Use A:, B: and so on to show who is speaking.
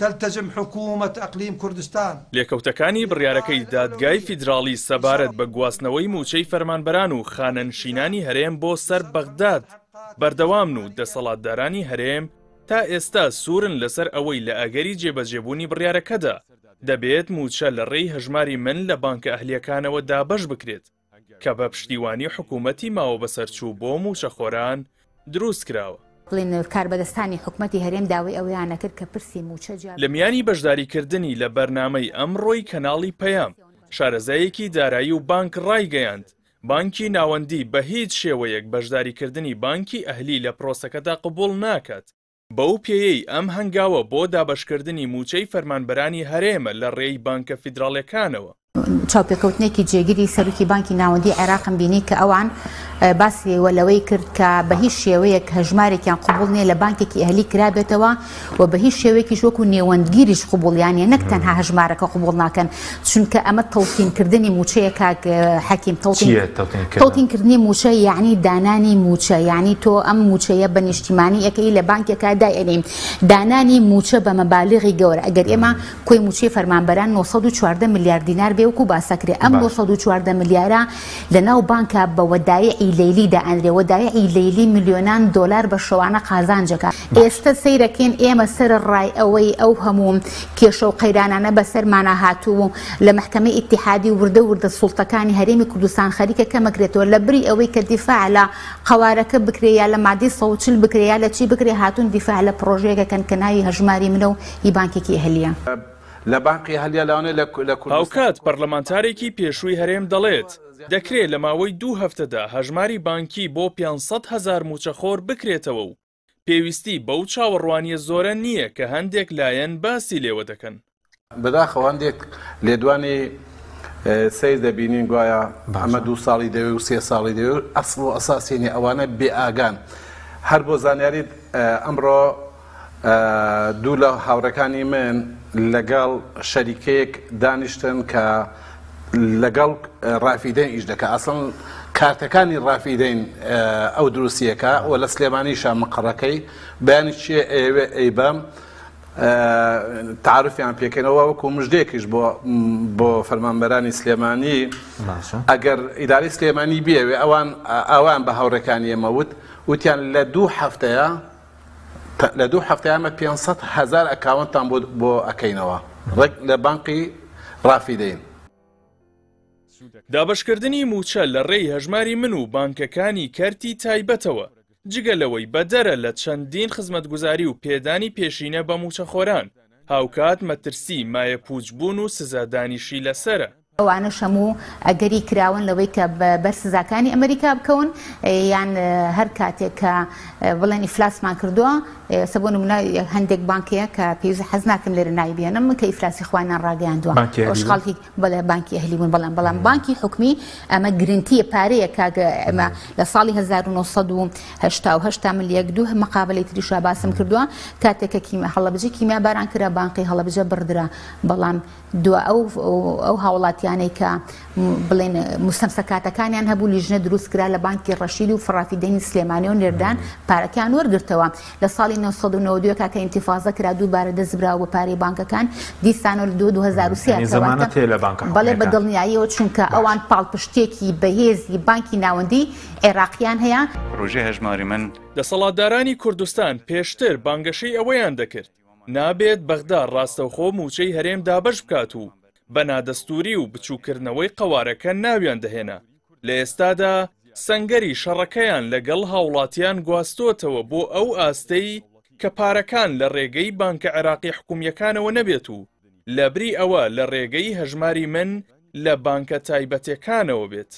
A: تلتزم حکومة اقلیم کردستان.
B: لێکەوتەکانی بڕیارەکەی دادگای فیدراڵی سەبارەت بە گواستنەوەی مووچەی فەرمانبەران و خانەنشینانی هەرێم بۆ سەر بەغداد بەردەوامن و دەسەڵاتدارانی هەرێم تا ئێستا سوورن لەسەر ئەوەی لە ئەگەری جێبەجێبوونی بڕیارەکەدا دەبێت مووچە لە ڕێی هەژماری من لە بانکە ئەهلییەکانەوە دابەش بکرێت کە بە پشتیوانی حکوومەتی ماوەبەسەرچوو بۆ مووچەخۆران دروست کراوە.
C: بڵێن کاربەدەستانی حکومەتی هەرێم داوای ئەوەیان ئەکرد کە پرسی مووچە جیا.
B: لە میانی بەشداریکردنی لە بەرنامەی ئەمڕۆی کەناڵی پەیام، شارەزایەکی دارایی و بانک ڕایگەیاند، بانکی ناوەندی بە هیچ شێوەیەک بەشداریکردنی بانکی ئەهلی لە پرۆسەکەدا قبوڵ ناکات، بەو پێیەی ئەم هەنگاوە بۆ دابەشکردنی مووچەی فەرمانبەرانی هەرێمە لە ڕێی بانکە فیدراڵیەکانەوە.
C: چاوپێکەوتنێکی جێگری سەرۆکی بانکی ناوەندی عێراقم بینی کە ئەوان باسی لەوەی کرد کە بە هیچ شێوەیەک هەژمارێکیان قبوڵ نییە لە بانکێکی ئەهلی کرابێتەوە و بە هیچ شێوەیەکیش وەکو نێوەندگیریش قبوڵیان نییە، نەک تەنها هەژمارەکە قبوڵ ناکەن، چونکە ئەمە تەوتینکردنی مووچەیە کاک حەکیم.
D: چییە تەوتینکردن؟
C: تەوتینکردنی مووچە یەعنی دانانی مووچە، یەعنی تۆ ئەم مووچەیە بە نیشتیمانی ئەکەی لە بانکێکا دایئەنێی. دانانی مووچە بە مەبالغی گەورە، ئەگەر ئێمە کۆی مووچەی فەرمانبەران 914 ملیار دینار بێ وەکو باسەکرێ، ئەم 914 ملیارە لەناو بانکا بە وەدایعی لەیلی دائەنرێ، وەدایعی لەیلی ملیۆنان دۆلار بە شەوانە قازانجەکا. ئێستە سەیرەکەین ئێمە سەرەڕای ئەوەی ئەو هەموو کێشە و قەیرانانە بەسەرمانا هاتوو و لە مەحکەمەی ئیتیحادی وردە وردە سوڵتەکانی هەرێمی کوردستان خەریکە کەمەکرێتەوە لە بری ئەوەی کە دیفاع لە قەوارەکە بکرێ یا لە مادەی 140 بکرێ یا لە چی بکرێ هاتوون دیفاع لە پڕۆژەیەک ئەکەن کە ناوی هەژماری منە و هی بانکێکی ئەهلییە.
E: لە بانقی ئەهلیە لەوانەیە لە کوردستان.
B: هاوکات پەرلەمانتارێکی پێشووی هەرێم دەڵێت، دەکرێ لە ماوەی دوو هەفتەدا هەژماری بانکی بۆ 500 هەزار مووچەخۆر بکرێتەوە و پێویستی بەو چاوەڕوانییە زۆرە نییە کە هەندێک لایەن باسی لێوە دەکەن.
E: بەداخەوە هەندێک لێدوانی سەیر دەبینین گوایە ئەمە دوو ساڵی دەوێ و سێ ساڵی دەوێ و ئەسڵ و ئەساسی نیە ئەوانە بێ ئاگان. هەر بۆ زانیاریت ئەمڕۆ دوو لە هاوڕێکانی من لەگەڵ شەریکەیەک دانیشتن کە لەگەڵ ڕافیدەین ئیش دەکا ئەسڵەن کارتەکانی ڕافیدەین ئەو دروستیەکە و لە سلێمانیشە مقەڕەکەی بەیانی چیە ئەیەوێ ئەیبەم تعارفیان پێکەنەوە وەکو مژدەیەکیش بۆ بۆ فەرمانبەرانی سلێمانی ئەگەر ئیداری سلێمانی بێوێ ئەوان ئەوان بە هاوڕێکانی ئێمە وت وتیان لە دوو هەفتەیە لە دوو هەفتەیە ئەمە 500 هەزار ئەکاونتان بۆ بۆ ئەکەینەوە ڕێک لە بانقی ڕافیدەین.
B: دابەشکردنی مووچە لە ڕێی هەژماری من و بانکەکانی کەرتی تایبەتەوە، جگە لەوەی بەدەرە لە چەندین خزمەتگوزاری و پێدانی پێشینە بە مووچەخۆران، هاوکات مەترسی مایەپووچبوون و سزادانیشی لەسەرە.
C: ئەوانەش هەموو ئەگەری کراوەن لەوەی کە بەر سزاکانی ئەمریکا بکەون یان هەر کاتێک کە بڵێن ئیفلاسمان کردووە ئێستا بۆ نمونە هەندێک بانک هەیە کە پێویست حەز ناکەم لێرە ناوی بێنم کە ئیفلاسی خۆیانیان ڕاگەیاندووە
D: بانکی ئەهلی بوون؟
C: خەڵکی بەڵێ بانکی ئەهلی بوون بەڵام بەڵام بانکی حکومی ئەمە گرنتیە پارەیە کاک ئەمە لە ساڵی 1988 تا من لە یەک دوو مقابلەی تریشا باسم کردووە کاتێک کە کیمیا هەڵەبجە کیمیا باران کرا بانقی هەڵەبجە بڕدرا بەڵام دوا ئەو ئەو هاوڵاتیانەی کە بڵێن مستەمسەکاتەکانیان هەبوو لیژنە دروست کرا لە بانکی ڕەشید و فڕافیدەینی سلێمانی و نێردان پارەکەیان وەرگرتەوە لە ساڵی 1992 کە ئینتیفازە کرا دووبارە دەست براوە بە پارەی بانکەکان دیسانەوە لە 2003
D: یعنی زەمانەت هەیە لە بانکە
C: بەڵێ بە
D: حکومیەکان.
C: دڵنیاییەوە چونکە ئەوان پاڵپشتێکی بەهێزی بانکی ناوەندی عێراقیان هەیە.
F: پڕۆژەی هەژماری من.
B: دەسەڵاتدارانی کوردستان پێشتر بانگەشەی ئەوەیان دەکرد نابێت بەغدا ڕاستەوخۆ مووچەی هەرێم دابەش بکات و بە نادەستووری و بچووککردنەوەی قەوارەکە ناویان دەهێنا، لە ئێستادا سەنگەری شەڕەکەیان لەگەڵ هاوڵاتیان گواستۆتەوە بۆ ئەو ئاستەی کە پارەکان لە ڕێگەی بانکە عێراقی حکومییەکانەوە نەبێت و لەبری ئەوە لە ڕێگەی هەژماری من لە بانکە تایبەتێکانەوە بێت.